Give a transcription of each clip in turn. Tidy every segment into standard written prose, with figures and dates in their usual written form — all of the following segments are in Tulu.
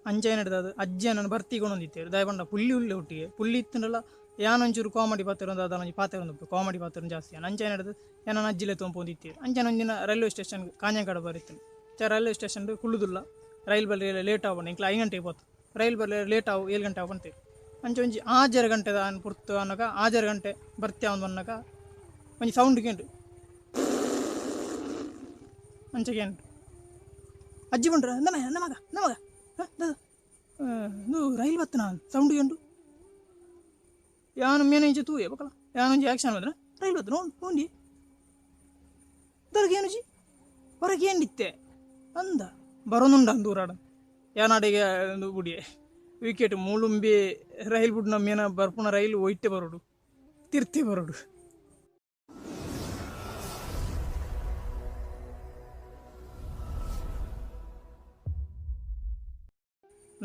ಅಂಚೆನೆಡ್ದಾದ್ ಅಜ್ಜಿ ನನ್ನ ಭರ್ತಿ ಕೊನೊಂದಿತ್ತೇರು ದಾಯ ಪಂಡ ಪುಲ್ಲಿ ಉಲ್ಲೆ ಒಟ್ಟಿಗೆ ಪುಲ್ಲಿ ಇತ್ತಂಡಲ ಯಾನೊಂಚೂರು ಕಾಮಿಡಿ ಪಾತೆರೊಂದು ದಾದ ಒಂಜಿ ಪಾತೆರೊಂದು ಕಾಮಿಡಿ ಪಾತೆರೊಂದು ಜಾಸ್ತಿ ಯಾನ್ ಅಂಚೆನೆಡ್ದ್ ಎನನ್ ಅಜ್ಜಿಲೆ ತೊಂಪೊಂದಿತ್ತೇರು ಅಂಚನೆ ಒಂದಿನ ರೈಲ್ವೆ ಸ್ಟೇಷನ್ ಕಾಂಜಂಕಾಡ ಬರಿತ್ತುಂಡು ಚ ರೈಲ್ವೆ ಸ್ಟೇಷನ್ ಕುಳ್ಳುದುಲ್ಲ ರೈಲ್ ಬರಲಿ ಲೇಟ್ ಆವಣ ಎಂಕ್ಲ 5 ಗಂಟೆಗೆ ಪೋತು ರೈಲ್ ಬರಲಿ ಲೇಟ್ ಆವು 7 ಗಂಟೆ ಆವು ಪಂತೇರು ಅಂಚೆ ಒಂಜಿ 6:30 ಗಂಟೆದ ಆನ್ ಪುರ್ತು ಅನ್ನಗ 6:30 ಗಂಟೆ ಬರ್ತಿ ಅವನು ಬಂದಾಗ ಒಂಜಿ ಸೌಂಡ್ ಕೇಂಡು ಅಂಚೆ ಕೇಂಡು ಅಜ್ಜಿ ಬಂಡ್ರ ನಮ್ಮ ನಮಗ ನಮಗ ಇದು ರೈಲ್ ಬತ್ತ ನಾನು ಸೌಂಡ್ ಕೇಂಡು ಯಾನು ಮೇನೆ ಇಂಚೆ ತೂಯೆ ಬಕ್ಕಲ ಯಾನೊಂಜಿ ಆ್ಯಕ್ಷನ್ ಬಂದ್ರೆ ರೈಲ್ ಬತ್ತ ನೋಡಿ ನೋಡಿ ದರ್ಗ ಏನು ಜಿ ಹೊರಗೆ ಏನಿತ್ತೆ ಅಂದ ಬರೋನುಂಡ ಅಂದೂರಾಡ ಯಾನಾಡಿಗೆ ಒಂದು ಬುಡಿಯೆ ವಿಕೆಟ್ ಮೂಲುಂಬಿ ರೈಲ್ ಬುಡ್ನ ಮೇನ ಬರ್ಪುನ ರೈಲು ಒಯ್ಟೆ ಬರೋಡು ತಿರ್ತಿ ಬರೋಡು.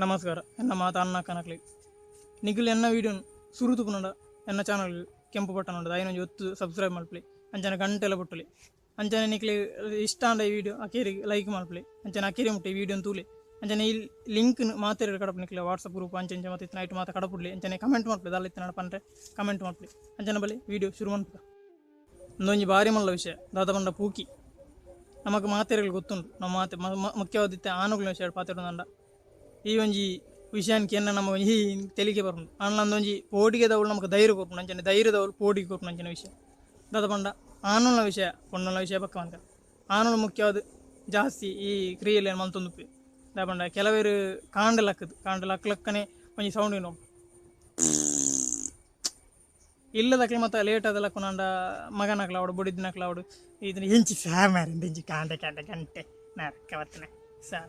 ನಮಸ್ಕಾರ, ಎನ್ನ ಮಾತ ಅನ್ನ ಕನಕ್ಲಿ ನಿಖಿಲ್ ಎನ್ನ ವೀಡಿಯೋ ಸುರು ತುಪುನಂಡ ಎನ್ನ ಚಾನಲ್ ಕೆಂಪು ಬಟನ್ ಉಂಡು ಐನೊಂಜಿ ಒತ್ತು ಸಬ್ಸ್ಕ್ರೈಬ್ ಮಲ್ಪಲಿ ಅಂಚನೆ ಗಂಟೆಲ್ಲ ಬೊಟ್ಟಲಿ ಅಂಚನೆ ನಿಕ್ಲಿ ಇಷ್ಟ ಅಂಡ ಈ ವಿಡಿಯೋ ಅಕೇರಿ ಲೈಕ್ ಮಲ್ಪಲಿ ಅಂಚನೆ ಅಕೇರಿ ಮುಟ್ಟೆ ಈ ವಿಡಿಯೋನ್ ತೂಲೆ ಅಂಚನೆ ಈ ಲಿಂಕ್ ಮಾತೆರ್ ಕಡಪು ನಿಕ್ಲೆ ವಾಟ್ಸಪ್ ಗ್ರೂಪ್ ಅಂಚೆ ಅಂಚೆ ಮತ್ತೆ ನೈಟ್ ಮಾತ ಕಡಪುಡ್ಲಿ ಅಂಚನೆ ಕಮೆಂಟ್ ಮಲ್ಪಲಿ ದಾಲ ಇತ್ತಿನ ಪಂಡ್ರೆ ಕಮೆಂಟ್ ಮಲ್ಪಲಿ ಅಂಚನೆ ಬಲಿ ವಿಡಿಯೋ ಶುರು ಮನ್ಪುಗ. ಒಂದೊಂಜಿ ಬಾರಿ ಮಲ್ಲ ವಿಷಯ ದಾದ ಪಂಡ ಪೂಕಿ ನಮಕ್ ಮಾತೆರ್ಗ್ ಗೊತ್ತುಂಡು ನಮ್ಮ ಮಾತೆ ಮುಖ್ಯವಾದಿತ್ತೆ ಆನುಗ್ಲ ವಿಷಯ ಪಾತೆರೊಂದುಂಡ ಈ ಒಂಜಿ ವಿಷಯಾనికి ಎನ್ನ ನಮ್ಮ ಈ ತೆಲಿಗೆ ಬರುಂಡು ಆಂಡ ಪೋಡಿಗೆದವಳು ನಮಕ್ ಧೈರ್ಯ ಕೊರ್ಪುಂಡು ಅಂಚನೆ ಧೈರ್ಯದವಳು ಪೋಡಿಗೆ ಕೊರ್ಪುಂಡು ಅಂಚಿನ ವಿಷಯ ದಾದ ಪಂಡ ಆನುಲ್ನ ವಿಷಯ ಪೊಣ್ಣುಲ್ನ ವಿಷಯ ಪಕ್ಕ ಪನ್ಕ ಆನುಲು ಮುಖ್ಯವಾದ ಜಾಸ್ತಿ ಈ ಕ್ರಿಯೆಲೆನ್ ಮಲ್ತೊಂದುಪ್ಪೆ ದಾದ ಪಂಡ ಕೆಲವೆರ್ ಕಾಂಡ ಲಕ್ಕದು ಕಾಂಡ ಲಕ್ ಲಕ್ಕನೆ ಒಂಜಿ ಸೌಂಡ್ ಏನೋ ಇಲ್ಲದಕ್ಲೆ ಮಾತ ಲೇಟ್ ಆದ ಲಕ್ಕುನಾಂಡ ಮಗನಕ್ಲ ಆವಡ್ ಬೊಡಿದಿನಕ್ಲ ಆವಡ್ ಇದನ್ನ ಎಂಚಿ ಸಾಮಾರ್ ಇಂಚಿ ಕಾಂಡೆ ಕಾಂಡೆ ಗಂಟೆ ನರಕ ಬತ್ತನೆ ಸಾ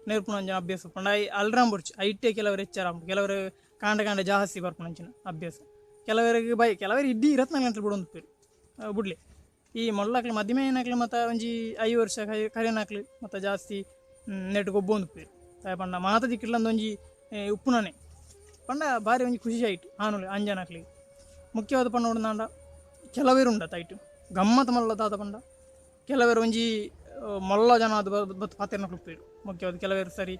ನೇರ್ಪುನ ಅಂಚಿನ ಅಭ್ಯಾಸ ಪಂಡ ಅಲ್ರಾಮ್ ಬೊಡ್ಚಿ ಐಟೇ ಕೆಲವರು ಎಚ್ಚರ ಆಪುಂಡು ಕೆಲವರು ಕಾಂಡೆ ಕಾಂಡೆ ಜಾಸ್ತಿ ಬರ್ಪುನ ಅಂಚಿನ ಅಭ್ಯಾಸ ಕೆಲವರಿಗೆ ಬೈ ಕೆಲವರು ಇಡೀ 24 ಗಂಟೆ ಬುಡೊಂದುಪ್ಪೆರ್ ಬುಡ್ಲೆ ಈ ಮೊಲ್ಲಕ್ಲು ಮದಿಮೆನಕ್ಲು ಮಾತ ಒಂಜಿ 5 ವರ್ಷ ಕರಿನಕ್ಲು ಮತ್ತ ಜಾಸ್ತಿ ನೆಟ್ ಗೊಬ್ಬೊಂದುಪ್ಪೆರ್ ದಾಯೆ ಪಂಡ ಮಾತ ದಿಕ್ಕಿಡ್ಲ ಒಂಜಿ ಉಪ್ಪುನನೆ ಪಂಡ ಬಾರಿ ಒಂಜಿ ಖುಷಿ ಆಯ್ತು ಆನುಲು ಅಂಜನಕ್ಲಿಗ್ ಮುಖ್ಯವಾದ ಪಂಡ ಕೆಲವೇರು ಉಂಡತ ಐಟ್ ಗಮ್ಮತ್ ಮಲ್ಲ ದಾದ ಪಂಡ ಕೆಲವೇರು ಒಂಜಿ ಮಲ್ಲ ಜನ ಅದು ಬತ್ತು ಪಾತೆರ್ನಕ್ಲು ಉಪ್ಪೆರ್ ಮುಖ್ಯವಾದ ಕೆಲವೇರು ಸರಿ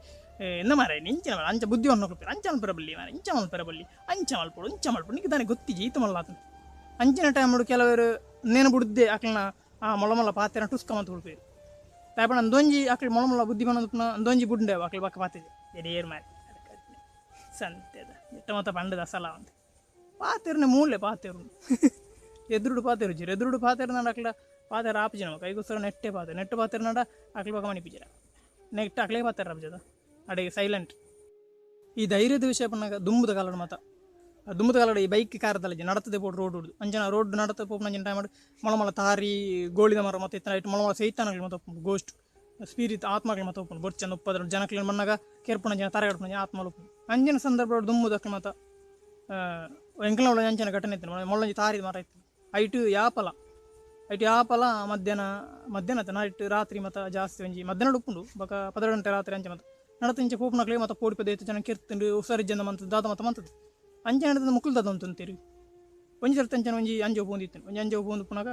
ಎಂದ ಮಾರಾಯ ಇಂಚಿನ ಮಾರ್ರೆ ಅಂಚ ಬುದ್ಧಿ ಮನ್ಪುನಕ್ಲು ಅಂಚ ಮಲ್ಪೆರೆ ಬಲ್ಲಿ ಮಾರ್ರೆ ಇಂಚ ಮಲ್ಪೆರೆ ಬಲ್ಲಿ ಅಂಚ ಮಲ್ಪೊಡು ಇಂಚ ಮಲ್ಪೊಡು ನಿಕ್ ದಾನೆ ಗೊತ್ತಿಜಿ ಈತ್ ಮಲ್ಲ ಆತುಂಡು ಅಂಚಿನ ಟೈಮುಡು ಕೆಲವೇರು ನೇನು ಬುಡ್ದೆ ಅಕ್ಲ್ನ ಆ ಮೊಲ ಮೊಲ್ಲ ಪಾತೆರ ಟುಸ್ಕ ಮಂತ್ ಬುಡ್ಪೆರ್ ದಾಯೆ ಪಂಡ ಅಂದೊಂಜಿ ಅಕ್ಲ್ ಮೊಲ ಮೊಲ್ಲ ಬುದ್ಧಿ ಪನೊಂದುಪ್ಪುನ ಅಂದೊಂಜಿ ಬುಡ್ಂಡೆ ಅಕ್ಲ್ ಬೊಕ್ಕ ಪಾತೆಜೆ ಎಡೇರ್ ಮಾರ್ರೆ ಸಂತೆದ ಎಟ್ಟ ಮಾತ ಪಂಡದ ಅಸಲ ಅಂದ್ ಪಾತೆರ್ನೆ ಮೂಲೆ ಪಾತೆರುಂಡು ಎದುರುಡು ಪಾತೆರುಜೆರ್ ಎದುರುಡು ಪಾತೆರ್ನಾಂಡ ಅಕ್ಲ ಪಾತೆರ ಆಪುಜಿ ನಮಕ್ ಐಗೋಸ್ಕರ ನೆಟ್ಟೆ ಪಾತೆರ ನೆಟ್ಟ್ ಪಾತೆರ್ನಾಂಡ ಅಕ್ಲ್ ಬೊಕ ಮನಿಪುಜೆರ್ ನೆಟ್ಟ್ ಅಕ್ಲೇ ಪಾತೆರ ಆಪುಜದ ಅಡೆಗ್ ಸೈಲೆಂಟ್. ಈ ಧೈರ್ಯದ ವಿಷಯ ಪನ್ನಗ ದುಂಬುದ ಕಾಲಡ್ ಮಾತ ದುಂಬುದ ಕಾಲಡ್ ಈ ಬೈಕ್ ಕಾರ್ ದಾಲ ನಡತದೆ ಪೋಡು ರೋಡ್ ಉಡ್ದು ಅಂಚನ ರೋಡ್ ನಡತ ಪೋಪುನಂಚಿನ ಟೈಮ್ ಮೊಲ ಮೊಲ ತಾರಿ ಗೋಳಿದ ಮರ ಮತ್ತ ಇತ್ತಿನ ಐಟ್ ಮೊಲ ಮೊಲ ಸೈತಾನಗಳು ಮಾತ ಉಪ್ಪುಂಡು ಗೋಸ್ಟ್ ಸ್ಪಿರಿಟ್ ಆತ್ಮಗಳು ಮಾತ ಉಪ್ಪುಂಡು ಬೊರ್ಚಂದ ಉಪ್ಪದ್ರ ಜನಕ್ಲೆನ್ ಬನ್ನಗ ಕೆರ್ಪುನಂಚಿನ ತರೆ ಕಡ್ಪುನಂಚಿನ ಆತ್ಮಲು ಉಪ್ಪುಂಡು ಅಂಚಿನ ಸಂದರ್ಭಡ್ ದುಂಬುದಕ್ಲು ಮಾತ ಎಂಕ್ಲ್ನ ಉಲಾಯಿ ಅಂಚಿನ ಘಟನೆ ಇತ್ತಿನ ಮೊಲ್ಲೊಂಜಿ ತಾರಿದ ಮರ ಇತ್ತು ಐಟ್ ಯಾಪಲ ಐಟ್ ಯಾಪಲ ಮಧ್ಯಾಹ್ನ ಮಧ್ಯಾಹ್ನ ಅತ್ತ ನೈಟ್ ರಾತ್ರಿ ಮಾತ ಜಾಸ್ತಿ ಒಂಜಿ ಮಧ್ಯಾಹ್ನ ಉಪ್ಪುಂಡು ಬೊಕ 12 ಗಂಟೆ ರಾತ್ರಿ ಅಂಚ ಮಾತ ನಡತ ಇಂಚ ಪೋಪುನಕ್ಲೆಗ್ ಮಾತ ಪೋಡಿಪೆದ ಏತ್ ಜನ ಕೆರ್ತುಂಡು ಹುಷಾರಿಜ್ಜಂದ ಮಂತುದು ದಾದ ಮಾತ ಮಂತುದು ಅಂಚ ನಡತದ ಮುಕುಲು ದಾದ ಮಂತೊಂತೆರ್ ಒಂಜಿ ಸರ್ತಿ ಅಂಚನೆ ಒಂಜಿ ಅಂಜೊವು ಪೋವೊಂದಿತ್ತುಂಡು ಒಂಜಿ ಅಂಜೊವು ಪೋವೊಂದುಪ್ಪುನಗ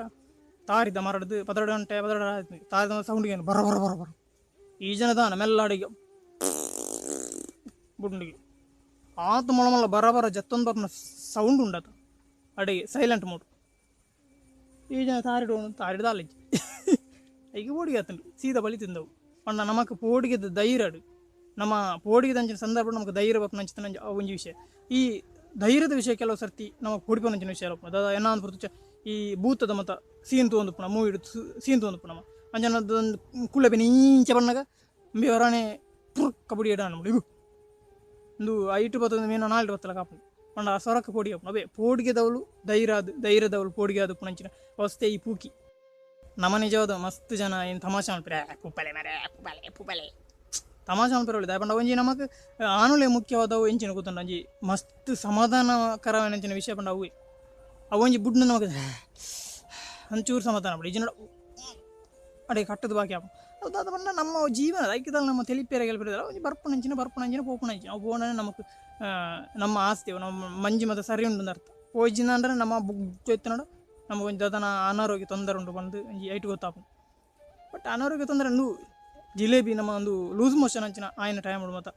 ತಾರಿದ ಮರಡ್ದ್ 12 ಗಂಟೆ 12 ತಾರಿದ ಸೌಂಡ್ ಕೇನು ಬರ ಬರ ಬರ ಬರ ಈ ಜನ ದಾನ ಮೆಲ್ಲಾಡಿಗೆ ಬುಡ್ಂಡಿಗೆ ಆತ್ ಮೊಲ ಮೊಲ ಬರ ಬರ ಜತ್ತೊಂದು ಬರ್ಪುನ ಸೌಂಡ್ ಉಂಡತ ಅಡೆಗೆ ಸೈಲೆಂಟ್ ಮೋಡ್ ಈ ಜನ ತಾರಿಡ್ ತಾರಿಡ್ ದಾಲ ಇಜ್ಜಿ ಐಕ್ ಪೋಡಿಗೆ ಆತುಂಡು ಸೀದಾ ಬಲಿ ತಿಂದವು ಪಂಡ ನಮಕ್ ಪೋಡಿಗೆದ ಧೈರ್ಯಡ್ ನಮ್ಮ ಪೋಡಿಗೆದ ಅಂಚಿನ ಸಂದರ್ಭ ನಮಕ್ ಧೈರ್ಯ ಬರ್ಪುನಂಚಿನ ಅವು ಒಂಜಿ ವಿಷಯ ಈ ಧೈರ್ಯದ ವಿಷಯ ಕೆಲವು ಸರ್ತಿ ನಮಕ್ ಪೋಡಿಪುನಂಚಿನ ವಿಷಯ ಉಪ್ಪುಂಡು ದಾದ ಎನ್ನ ಪೊರ್ತು ಈ ಭೂತದ ಮತ ಸೀನ್ ತೂವೊಂದುಪ್ಪುನ ಮೂವಿಡ್ ಸೀನ್ ತೂವೊಂದುಪ್ಪುನ ನಮ ಅಂಚನ ಕುಲ್ಲೆ ಇಂಚ ಬನ್ನಗ ಉಂಬೆ ಒರಾನೆ ಪುರ್ಕ ಬುಡಿ ಎಡ ಇಗು ಉಂದು ಐಟ್ ಬತ್ತೊಂದು ಮೇನ ನಾಲ್ಡ್ ಬತ್ತಲ ಕಾಪುಂಡು ಪಂಡ ಆ ಸೊರಕ್ ಪೋಡಿಗೆ ಆಪುಂಡು ಅವೇ ಪೋಡಿಗೆದವಳು ಧೈರ್ಯ ಧೈರ್ಯದವಳು ಪೋಡಿಗೆ ಆದುಪ್ಪುನಂಚಿನ ವಸ್ತೆ ಈ ಪೂಕಿ ನಮ ನಿಜವಾದ ಮಸ್ತ್ ಜನ ಏನು ತಮಾಷೆ ಮಲ್ಪೆರೆ ಪೂಪಲೆ ಮರೆ ಪೂಪಲೆ ಪೂಪಲೆ ತಮಾಷೆ ಮಲ್ಪೆರೆ ದಾಯೆ ಪಂಡ ಒಂಜಿ ನಮಕ್ ಆನುಲೆ ಮುಖ್ಯವಾದವು ಎಂಚಿನ ಗೊತ್ತುಂಡು ಒಂಜಿ ಮಸ್ತ್ ಸಮಾಧಾನಕರವಾಯಿನಂಚಿನ ವಿಷಯ ಪಂಡ ಅವುವೆ ಅವು ಒಂಜಿ ಬುಡ್ನ ನಮಕ್ ಒಂಚೂರು ಸಮಾಧಾನ ಆಪುಂಡು ಇಜ್ಜಿಂಡ ಅಡೆ ಕಟ್ಟದ ಬಾಕಿ ಆಪುಂಡು ಅವು ದಾದ ಪಂಡ ನಮ್ಮ ಜೀವನ ಐಕ್ಕಿದಾಲ ನಮ್ಮ ತೆಲಿಪೆರೆ ಗೆಲ್ಪೆರೆ ಒಂಜಿ ಬರ್ಪುನಂಚಿನ ಬರ್ಪುನಂಚಿನ ಪೋಪುನಂಚಿನ ಅವು ಪೋಂಡನೆ ನಮಕ್ ನಮ್ಮ ಆಸ್ತಿ ನಮ್ಮ ಮಂಜಿ ಮಾತ ಸರಿ ಉಂಡು ಅರ್ಥ ಪೋಯಿಜಿಂದ ನಮ್ಮ ಬುಗ್ ಎತ್ತುನಡ ನಮಕ್ ಒಂಜಿ ದಾದನ ಅನಾರೋಗ್ಯ ತೊಂದರೆ ಉಂಡು ಪಂದ್ ಒಂಜಿ ಐಟ್ ಗೊತ್ತಾಪುಂಡು ಬಟ್ ಅನಾರೋಗ್ಯ ತೊಂದರೆ ಜಿಲೇಬಿ ನಮ್ಮ ಒಂದು ಲೂಸ್ ಮೋಷನ್ ಅಂಚಿನ ಆಯಿನ ಟೈಮ್ ಮಾತ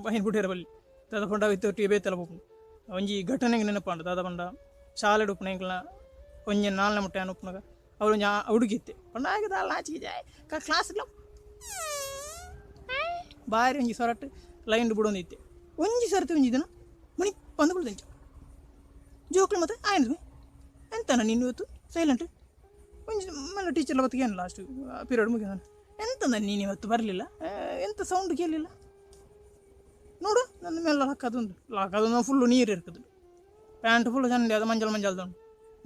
ಬೈನ್ ಬುಡೇರ ಬಲ್ಲಿ ದಾದ ಪಂಡ ಇತ್ತೊಟ್ಟಿಗೆ ಬೇತೆಲ ಪೋಪುಂಡು. ಒಂಜಿ ಘಟನೆಗೆ ನೆನಪಾಂಡು. ದಾದ ಪಂಡ ಶಾಲೆಡ್ ಉಪ್ಪುನ ಎಂಕ್ಲ ಒಂಜಿ ನಾಲ್ನೇ ಮುಟ್ಟ ಯಾನ್ ಉಪ್ಪುನಗ ಅವ್ರು ಒಂಜಿ ಹುಡುಗಿ ಇತ್ತೆ ಪಂಡ ಆಗ ದಾಲ ನಾಚಿಕೆ ಜಾಯ್ ಕ್ಲಾಸ್ಲ ಬಾರಿ ಒಂಜಿ ಸೊರಟ್ ಲೈನ್ ಬುಡೊಂದಿತ್ತೆ. ಒಂಜಿ ಸರ್ತಿ ಒಂಜಿ ದಿನ ಮಣಿ ಬಂದು ಬಿಡ್ದಂಚ ಜೋಕ್ಲು ಮತ್ತೆ ಆಯ್ತು ಎಂತನ ನೀನು ಇವತ್ತು ಸೈಲೆಂಟ್ ಒಂಜಿ ಮೇಲೆ ಟೀಚರ್ಲ ಬತ್ತಿಗೆ ಏನು ಲಾಸ್ಟ್ ಪೀರಿಯಡ್ ಮುಗಿದ ಎಂತ ನೀನು ಇವತ್ತು ಬರಲಿಲ್ಲ, ಎಂತ ಸೌಂಡ್ ಕೇಳಲಿಲ್ಲ ನೋಡು. ನನ್ನ ಮೇಲೆ ಹಾಕೋದುಂಟು ಹಾಕೋದು ಫುಲ್ಲು ನೀರು ಇರ್ತದೆ, ಪ್ಯಾಂಟ್ ಫುಲ್ಲು ಚಂದ ಅದು ಮಂಜಲ್ ಮಂಜಲ್ದುಂಟು.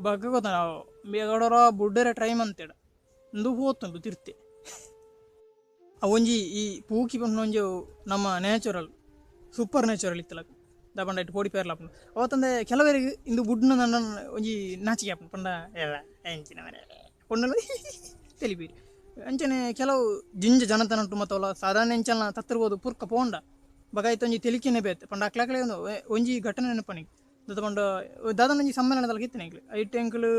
ಬಗ್ಗ ಗೊತ್ತ ನಾವು ಬೇಗಡೋರ ಬುಡ್ಡರೆ ಟ್ರೈ ಅಂತೇಡ ಒಂದು ಹೋತುಂಟು ತಿರ್ತೆ. ಒಂಜಿ ಈ ಪೂಕಿ ಪಂಡ ಒಂಜಿ ನಮ್ಮ ನ್ಯಾಚುರಲ್ ಸೂಪರ್ ನ್ಯಾಚುರಲ್ ಇತ್ತಲ್ಲ ದಾಪಂಡ ಇಟ್ಟು ಪೋಡಿ ಪೇರ್ಲ ಆಪುಂಡು. ಅವತ್ತಂದೆ ಕೆಲವರಿಗೆ ಇಂದು ಬುಡ್ನ ನನ್ನ ಒಂಜಿ ನಾಚಿಕೆ ಆಪುಂಡು ಪಂಡ ಎಂಚಿನ ಮರೆ ಪೊಣ್ಣಲು ತೆಲಿಬೀರಿ ಅಂಚನೆ. ಕೆಲವು ಜಿಂಜ ಜನತನಂಟು ಮತ್ತವಲ್ಲ ಸಾಧಾರಣ ಎಂಚಲ್ನ ತತ್ತಿರ್ಬೋದು ಪುರ್ಕ ಪೋಂಡ ಬಗಾಯ್ತು ಒಂಜಿ ತೆಲಿಕೆನೆ ಬೇತೆ ಪಂಡ ಅಕ್ಲಾಕ್ಲೆ ಒಂದು ಒಂಜಿ ಘಟನೆ ನೆನಪನಿಗೆ. ದಾದ ಪಂಡ ದಾದನ ಒಂಜಿ ಸಮ್ಮೇಳನದಲ್ಲಿ ಇತ್ತನೆ ಎಂಕ್ಲು ಐಟ್ ಎಂಕ್ಲು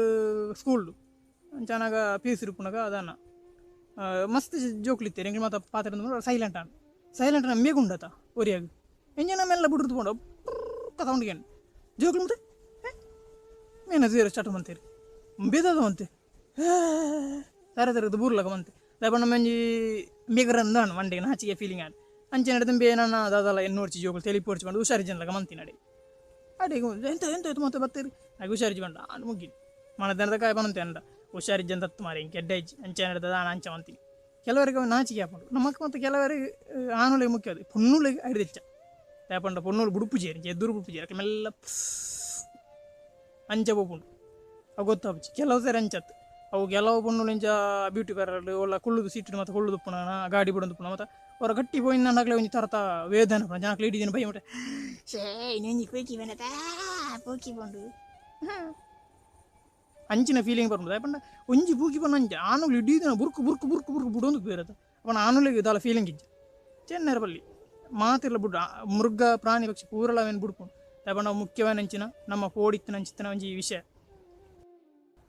ಸ್ಕೂಲ್ಡು ಅಂಚಾನಾಗ ಪಿ ಯು ಸಿ ಇಪ್ಪುನಾಗ ಅದಾನ ಮಸ್ತ್ ಜೋಕ್ಲು ಇತ್ತೇರು ಎಂಕ್ಲು ಮಾತ ಪಾತ್ರ ಸೈಲೆಂಟ್ ಆಂಡ್ ಸೈಲೆಂಟ್ ಮೇಗುಂಡತ ಒರಿಯಾಗ ಎಂಜನ ಮೆಲ್ಲ ಬುಡ್ದು ಪೋಂಡ ಸೌಂಡ್ ಕೇಂಡು ಜೋಕ್ಲು ಮತ್ತೆ ಮೇನ ಝೀರೋ ಸ್ಟಾರ್ಟ್ ಮಂತೇರಿ ಬೇದದ ಮಂತೆ ತರ ತರದ ಬೂರ್ಲಕ ಮಂತೆ ದಾಪಂಡ ಮಂಜಿ ಬೇಗರಂದಾನು ಮಂಡೆಗೆ ನಾಚಿಗೆ ಫೀಲಿಂಗ್ ಆಂಡ್ ಅಂಚೆ ನಡೆ ತುಂಬೆ ನನ್ನ ದಾದಲ ಎನ್ನೋರ್ಚಿ ಜೋಕುಲು ತೆಲಿಪೋರ್ಚಿ ಬಂದು ಹುಷಾರಿ ಜನಲಕ ಮಂತಿ ನಡೆ ಅಡೆ ಎಂತ ಎಂತ ಆಯ್ತು ಮತ್ತೆ ಬತ್ತೀರಿ ನಾಗ ಹುಷಾರಿಜಿ ಬಂಡ ಆಂಡ್ ಮುಗ್ಗಿ ಮನದನದ ಕಾಯಿ ಬಂತೆ ಅಂಡ ಹುಷಾರಿಜ್ಜ ಅಂತ ತತ್ತು ಮಾರಿ ಹಿಂಗೆ ಎಡ್ಡ ಇಜ್ಜಿ ಅಂಚೆ ನಡೆದ ದಾನ ಅಂಚೆ ಮಂತೀನಿ. ಕೆಲವರಿಗೆ ನಾಚಿಕೆ ಆಪುಂಡು ನಮಕ್ ಮತ್ತು ಕೆಲವರಿಗೆ ಆನುಲೆಗೆ ಮುಖ್ಯ ಅದು ಪೊಣ್ಣುಲೆಗೆ ಅಡಿದೆಚ್ಚ ದಾಪಂಡ ಪೊಣ್ಣುಲು ಬುಡುಪು ಜೇರಿ ಎದುರು ಬುಡುಪು ಜೇರಿ ಮೆಲ್ಲ ಅಂಚೆ ಪೋಪುಂಡು ಅವು ಗೊತ್ತಾಪುಜಿ. ಕೆಲವು ಸೇರಿ ಅಂಚತ್ತು ಅವು ಕೆಲವು ಪೊಣ್ಣುಲು ಇಂಚ ಬ್ಯೂಟಿ ಪಾರ್ಲರ್ ಒಲ್ಲ ಕುಳ್ಳುದು ಸೀಟು ಮತ್ತು ಕುಳ್ಳುದು ಉಪ್ಪುನ ಗಾಡಿ ಬುಡೊಂದು ಉಪ್ಪುನ ಮತ್ತು ಅವರ ಗಟ್ಟಿ ಪೋಯಿನ ಒಂಜಿ ತರತ ವೇದನೆ ಉಪ್ಪುನ ಜನಕ್ಲೆ ಇಡೀ ದಿನ ಭಯ ಮುಟ್ಟೆ ಶೇ ಇನ್ನೊಂಜಿ ಪೋಕಿ ಬಂದತಾ ಪೋಕಿ ಪೋಂಡು ಅಂಚಿನ ಫೀಲಿಂಗ್ ಬರ್ಬೋದು. ಯಾಕಂದ್ರೆ ಒಂಜಿ ಪೂಕಿ ಪಂಡ ಅಂಚೆ ಆನುಲು ಇಡೀ ದಿನ ಬುರ್ಕು ಬುರ್ಕು ಬುರ್ಕು ಬುರ್ಕು ಬುಡೊಂದು ಬೇರತ್ತ ಅಪ್ಪನ ಆನುಲಿಗೆ ದಾಲ ಫೀಲಿಂಗ್ ಇಜ್ಜಿ ಚೆನ್ನೆರ ಬಲ್ಲಿ ಮಾತಿರ್ಲ ಬುಡ್ಡು ಮೃಗ ಪ್ರಾಣಿ ಪಕ್ಷಿ ಪೂರಲ ಅವೇನು ಬುಡ್ಪುಂಡು. ಯಾಕಂದ್ರೆ ಮುಖ್ಯವಾದ ಅಂಚಿನ ನಮ್ಮ ಪೋಡಿತ್ತಿನ ಅಂಚಿತ್ತಿನ ಒಂಜಿ ವಿಷಯ.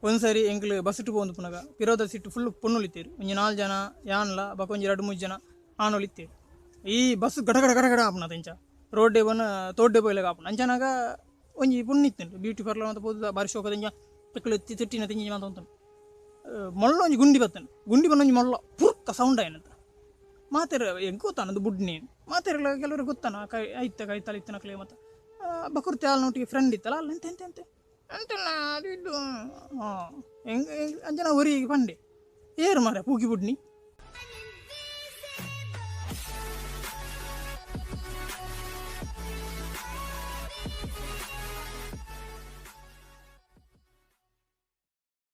ಒಂದ್ಸರಿ ಎಂಕ್ಲು ಬಸ್ಸಿಟ್ಟು ಪೋಂದು ಪುನಗ ಪಿರೋದ ಸೀಟು ಫುಲ್ ಪೊಣ್ಣುಲಿತ್ತೇರು ಒಂಜಿ 4 ಜನ ಯಾನ್ಲ ಬೊಕ ಒಂಜಿ 2-3 ಜನ ಆನುಲಿತ್ತೇರು. ಈ ಬಸ್ ಗಡ ಗಡ ಗಡ ಗಡ ಆಪುಂಡು ಇಂಚ ರೋಡ್ಡೆ ಬನ್ನ ತೋಡ್ಡೆ ಪೋಯ್ಲಗ ಆಪುಂಡು. ಅಂಚನಾಗ ಒಂಜಿ ಪೊಣ್ಣು ಇತ್ತುಂಡು ಬ್ಯೂಟಿ ಪಾರ್ಲರ್ ಅಂತ ಪೋದು ಬಾರಿ ಶೋಕದ ಇಂಚ ಪೆಕ್ಕಲು ಎತ್ತಿ ತಿಟ್ಟಿನ ತಿಂಜಿ ಮಾತ ಉಂಟು ಮೊಳ್ಳ ಒಂಜಿ ಗುಂಡಿ ಬತ್ತಂಡು ಗುಂಡಿ ಬನ್ನ ಒಂಜಿ ಮೊಳ್ಳ ಪುರ್ಕ ಸೌಂಡ್ ಆಯ್ನಂತ ಮಾತೆರ ಎಂಕ್ ಗೊತ್ತಾನ ಅದು ಬುಡ್ನಿ ಮಾತೆರ್ಲ ಕೆಲವ್ರಿಗೆ ಗೊತ್ತಾನ ಕೈ ಐತ ಕೈ ತಲೆ ಇತ್ತನಕ್ಲೆ ಮತ್ತು ಬಕುರ್ತಿ ಆಲ್ನೊಟ್ಟಿಗೆ ಫ್ರೆಂಡ್ ಇತ್ತಲ್ಲ ಅಲ್ಲ ಎಂತ ಎಂತ ಎಂತ ಎಂತಲ್ಲ ಅದು ಇದು ಹಾಂ ಹೆಂಗೆ ಹೆಂಗೆ ಅಂಚನ ಒರಿಗೆ ಪಂಡೆ ಏರು ಮಾರ ಪೂಕಿ ಬುಡ್ನಿ